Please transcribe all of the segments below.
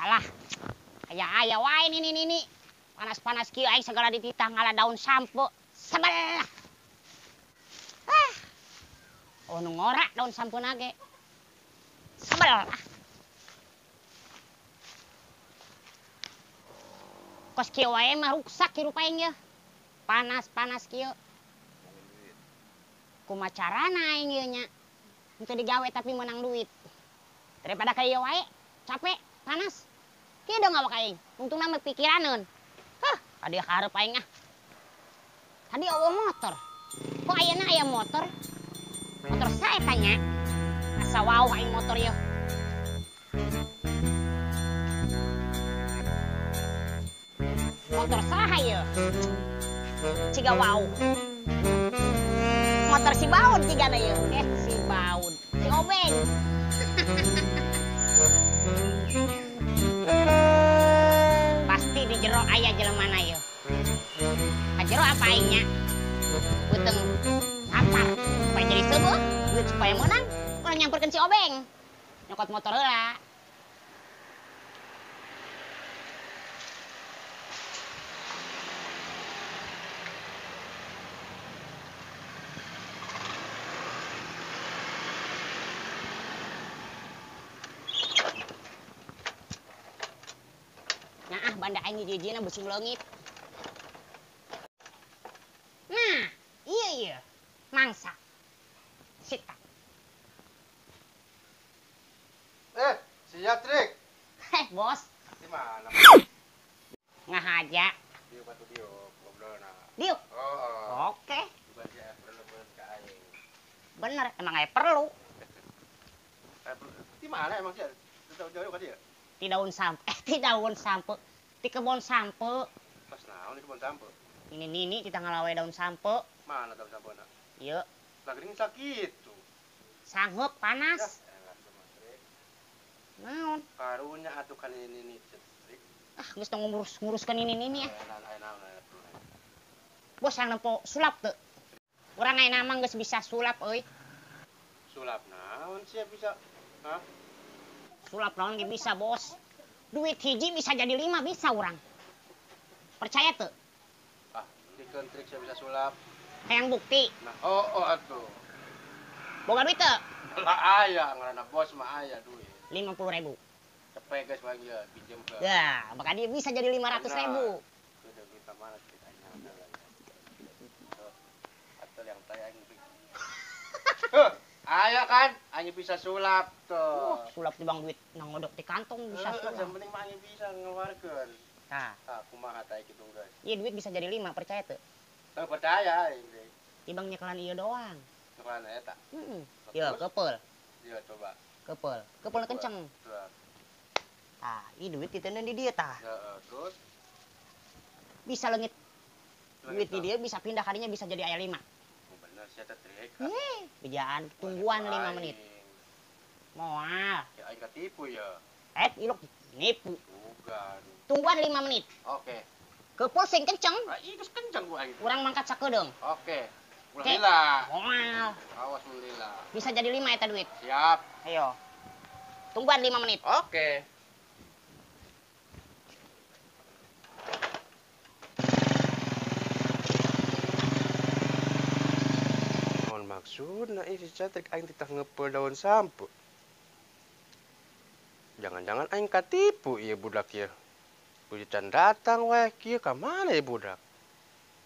Alah, aya-aya wae nini-nini. Panas-panas kieu aing segala dititah ngala daun sampo. Sebel. Ah. Oh nu ngorak daun sampo nage. Sebel. Ah. Kos kieu wae mah ruksak hirup aing ye. Panas-panas kieu. Kumaha carana aing ieu nya? Henteu digawe tapi menang duit. Daripada ka ieu wae, capek, panas. Kieu dong awak aing, untungna mah pikiraneun. Hah, adi hareup aing ah. Tadi eueuh motor. Kok ayeuna aya motor? Motor sae tanya. Asa wau aing motor ieu. Motor saha ieu? Ciga wau. Motor si Baud cigana ieu. Si Baud, si Obeng. Pasti di jero aya jelema na ieu. Ka jero apa aingnya? Beuteung lapar supaya jadi seueuh, duit supaya meunang, ulah nyamperkeun si Obeng. Nyokot motor heula. Nah, ah, banda aing hiji-hijina beusi leungit. Nah, iya iya. Mangsa. Sita. Siap, Trik. Heh, bos. Di mana? Ngahaja. Diuk atuh diuk, ngobrolna. Diuk. Oh. Oke. Bukan sia perlu ka aing. Bener, emang aya perlu. Di mana emang sia? Jauh-jauh ka dieu? Di daun sampe, di daun sampe, di kebon sampe. Pas naon di kebon sampe? Ini nini kita ngalawe daun sampe. Mana daun sampe na? Iya. Lagi sakitu. Sanggup panas. Ya, elah, naon? Karunya atuh kan ini nini cetrik. Ah, geus tong ngurus-nguruskeun ini nini ya. Bos yang nempo sulap teu. Urang ayeuna mah geus bisa sulap euy. Sulap naon sia bisa? Hah? Sulap naon ge bisa, bos. Duit hiji bisa jadi 5 bisa urang. Percaya tuh? Ah, dikeun trik sia bisa sulap. Hayang bukti. Nah, oh atuh. Boga duit teu? Lah aya ngaranna bos mah aya duit. 50.000. Cepet geus mah ieu pinjem ke. Ya, maka dia bisa jadi 500.000. Kudu kita mana kita nya. Atuh yang tayang. Ayo kan, aing bisa sulap tuh. Sulap di bang duit nang ngodok di kantong bisa sulap. Yang penting mah aing bisa ngeluarkeun. Tah. Tah, kumaha tah kitu geus. Iya duit bisa jadi 5, percaya teu? Teu percaya aing teh. Di bang nyekelan ieu doang. Nyekelan eta. Heeh. Ieu kepeul. Iya coba. Kepeul. Kepeul kenceng. Tah, ieu duit diteundeun di dieu tah. Heeh, terus bisa leungit. Duit di dieu bisa pindah kadinya bisa jadi aya 5. Bener sia teh trik. Bejaan tungguan 5 menit. Moal. Ya aing katipu ya. Ilok nipu. Bukan. Tungguan 5 menit. Oke. Keupul sing kenceng. Ah, ieu geus kenceng ku aing. Urang mangkat sakedeung. Oke. Ulah lila. Moal. Awas mun lila. Bisa jadi 5 eta duit. Siap. Ayo. Tungguan 5 menit. Oke. Maksudna ieu si Catrik aing titah ngepeul daun sampe. Jangan-jangan aing katipu ieu budak ieu. Kudu can datang wae kieu ka mana ieu budak?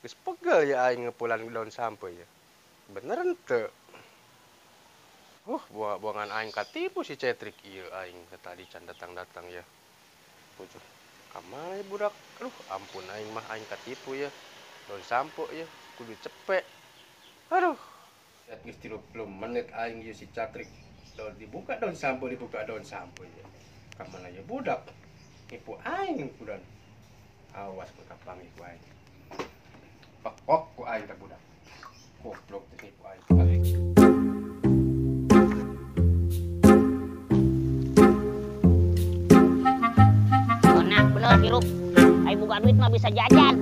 Geus pegel ya aing ngepeulan daun sampe ieu. Bener henteu? Buangan aing katipu si Cetrik ieu aing tadi can datang-datang ya. Pucuk. Ka mana ieu budak? Aduh, ampun aing mah aing katipu ya. Daun sampe ieu kudu cepet. Aduh. Geus 30 menit aing ieu si Catrik. Daun dibuka daun sampo dibuka daun sampo ya. Ka mana ya budak? Nipu aing kudan. Awas ku kapanggih ku aing. Pekok ku aing teh budak. Goblok teh nipu aing. Enak bener hirup. Aing buka duit mah bisa jajan.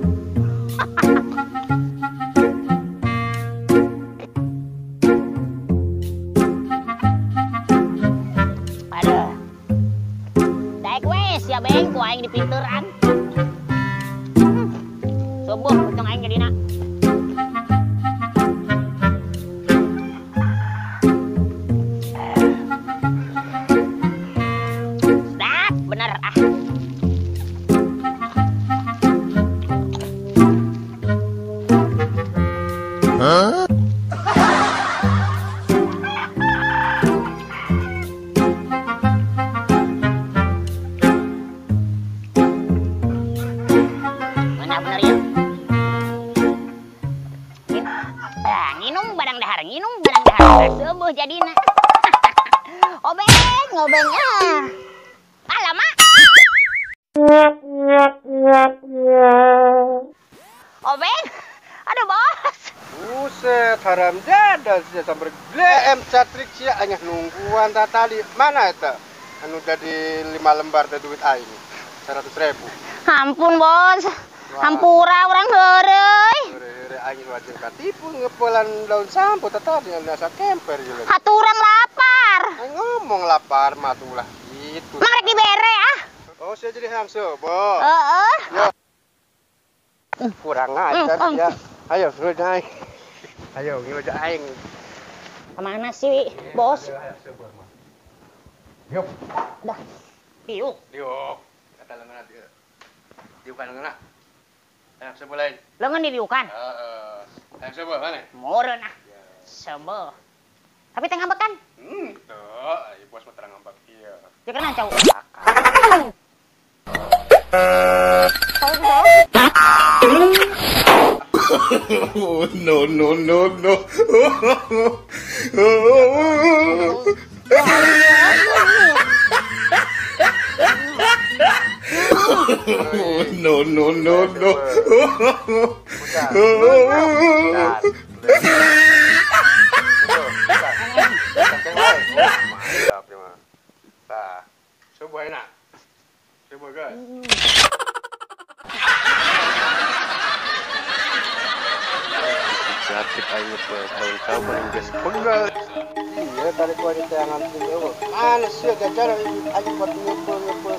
Aduh. Daek we sia beng ku aing dipinteran. Subuh untung aing jadina. Sedap bener ah. Huh? Mana bener ya? Nginum barang dahar, nginum barang dahar, seubuh jadina. Obeng, obeng ah. Alamak. Obeng. Aduh, bos. Buset, haram jadah sia samper GM catrik sia anyah nungguan tadi. Mana eta? Anu jadi 5 lembar teh duit aing. 100.000. Ampun, bos. Hampura urang heureuy. Heureuy aing wajib katipu ngepolan daun sampo tadi asa kemper jeung. Atuh urang lapar. Aing ngomong lapar mah tuh lah gitu. Mang rek dibere ah. Oh, sia jadi hayang seueuh. Heeh. Yo. Kurang ajar ya. Ayo, ngeluh aing. Ayo, ngeluh aing. Kemana sih, bos? Yuk. Dah. Diuk. Diuk. Kata lengan dieu. Diukan lengan. Hayang seueuh lain. Lengan didiukan? Heeh. Hayang seueuh mana? Meureun ah. Seueuh. Tapi teh ngambekan? Tuh, ieu bos mah terang ngambek ieu. Jeung kenaan cau. Oh, no, no, no, no. No, no, no, no. Coba enak. Coba guys. Cantik aing daun sampah geus pegal. Iya, tarik wanita yang ngantri eueuh. Mana sia gacara aing buat ngepel-ngepel.